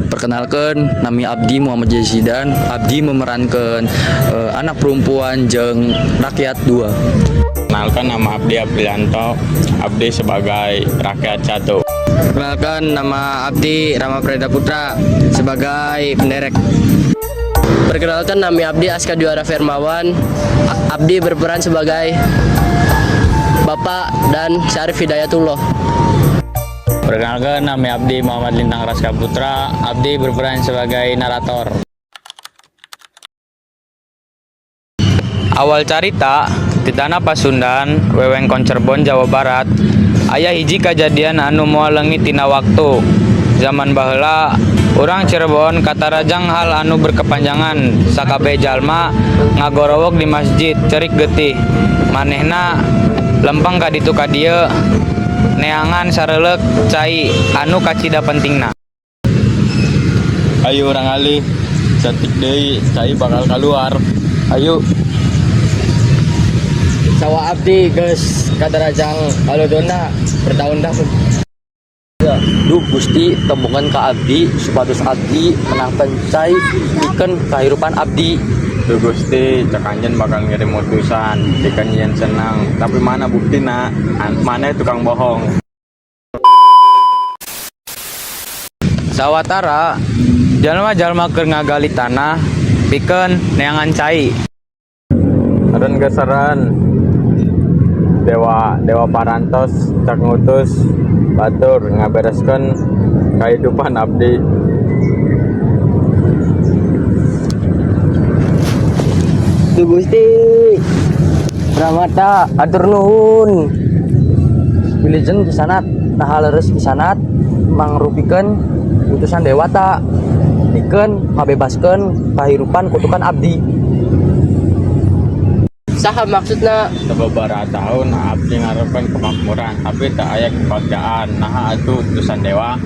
Perkenalkan, nami Abdi Muhammad Jazidan. Abdi memerankan anak perempuan jeng rakyat dua. Kenalkan, nama Abdi Aprianto, Abdi sebagai rakyat satu. Perkenalkan, nama Abdi Rama Preda Putra sebagai penderek. Perkenalkan, nami Abdi Aska Juara Fermawan. Abdi berperan sebagai Bapak dan Syarif Hidayatullah. Perkenalkan, nama Abdi Muhammad Lintang Raska Putra, Abdi berperan sebagai narator. Awal carita di tanah Pasundan, wewengkon Cirebon, Jawa Barat, aya hiji kajadian anu moal leungit tina waktu. Zaman baheula, urang Cirebon katarajang hal anu berkepanjangan. Sakabeh jalma ngagorowok di masjid, cerik getih. Manehna lempeng ka ditu ka dieu neangan sareuleuk cai anu kacida pentingna. Ayo urang alih, sakedik deui cai bakal keluar. Ayo. Sawa abdi geus kadarajang kalodona bertahun-tahun. Duh Gusti, tembungan ka abdi supados abdi menangkan cai pikeun kahirupan abdi. Duh Gusti, cek anjeun bakal ngirim utusan, pikeun yen senang. Tapi mana buktina? Mana tukang bohong? Sawatara jalma-jalma keur ngagali tanah pikeun neangan cai. Eren geseran. Dewa Dewa Parantos cak ngutus batur ngabereskeun kehidupan abdi. Duh Gusti Pramata, atur nuhun. Wilujeng kisanak, naha leres kisanak mangrupikeun utusan dewata pikeun ngabebaskeun kahirupan kutukan abdi? Saha maksudna? Sababaraha tahun abdi ngarepkeun kemakmuran, tapi teu aya kebahagiaan. Naha atuh utusan dewa?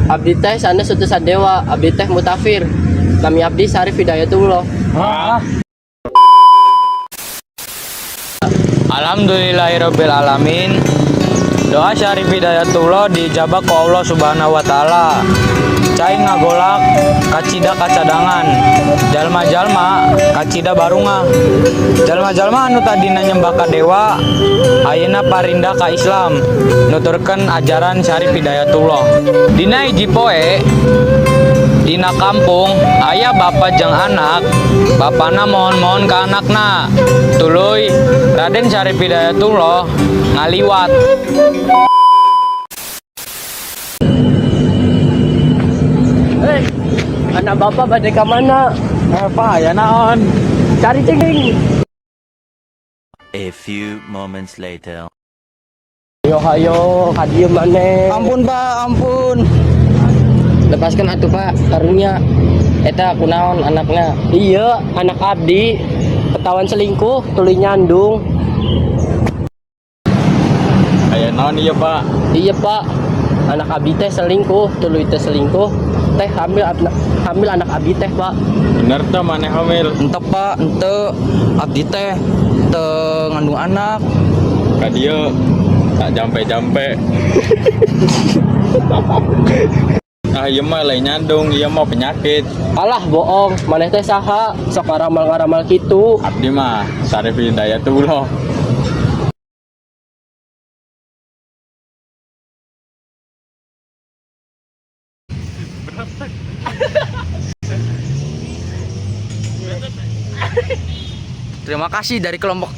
Abdi teh sanes utusan dewa, abdi teh mutafir. Nami abdi Syarif Hidayatullah. Hah? Alhamdulillahirabbil alamin. Doa Syarif Hidayatullah diijabah ku Allah Subhanahu wa taala. Cai ngagolak kacida kacadangan. Jalma-jalma kacida barungah. Jalma-jalma anu tadina nyembah ka dewa ayeuna parindah ka Islam, nuturkeun ajaran Syarif Hidayatullah. Dina hiji poe dina kampung aya bapak jeung anak. Bapana mohon-mohon ke anakna. Tuluy Raden Syarif Hidayatullah ngaliwat. Hei, anak bapak bade ka mana? Eh, Pak, ya naon? Cari cing. A few moments later. Ayo hayo, ka dieu maneh? Ampun, Pak, ampun. Lepaskan atuh, Pak, karunya. Eta kunaon anaknya? Iya, anak abdi ketahuan selingkuh, tuluy nyandung. Aya naon ieu, Pak? Iya, Pak, anak abdi teh selingkuh, tuluy teh selingkuh, teh hamil, hamil anak abdi teh, Pak. Bener tuh maneh hamil? Ente, Pak, ente, abdi teh teu ngandung anak. Ka dieu tak jampe-jampe. Ah, ieu mah lain nyandung, ieu mah penyakit. Alah, bohong, maneh teh saha? Sok ngaramal-ngaramal kitu. Abdi mah Syarif Hidayatullah. Terima kasih dari kelompok.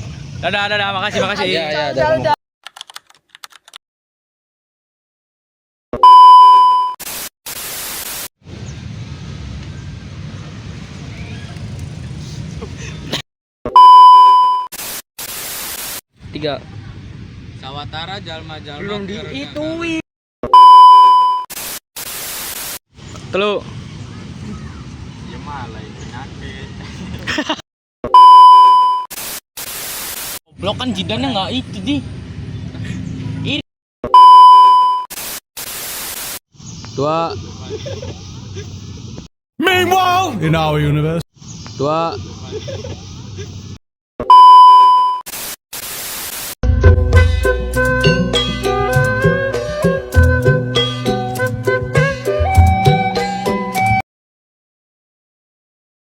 Dadah, dadah, makasih, makasih. Ya, ya, dari kelompok. Tiga. Sawatara jalma-jalma belum Diitui. Telu. Ieu mah lain penyakit. Goblok kan jidannya nggak itu di. Dua. Meanwhile, in our universe. Dua.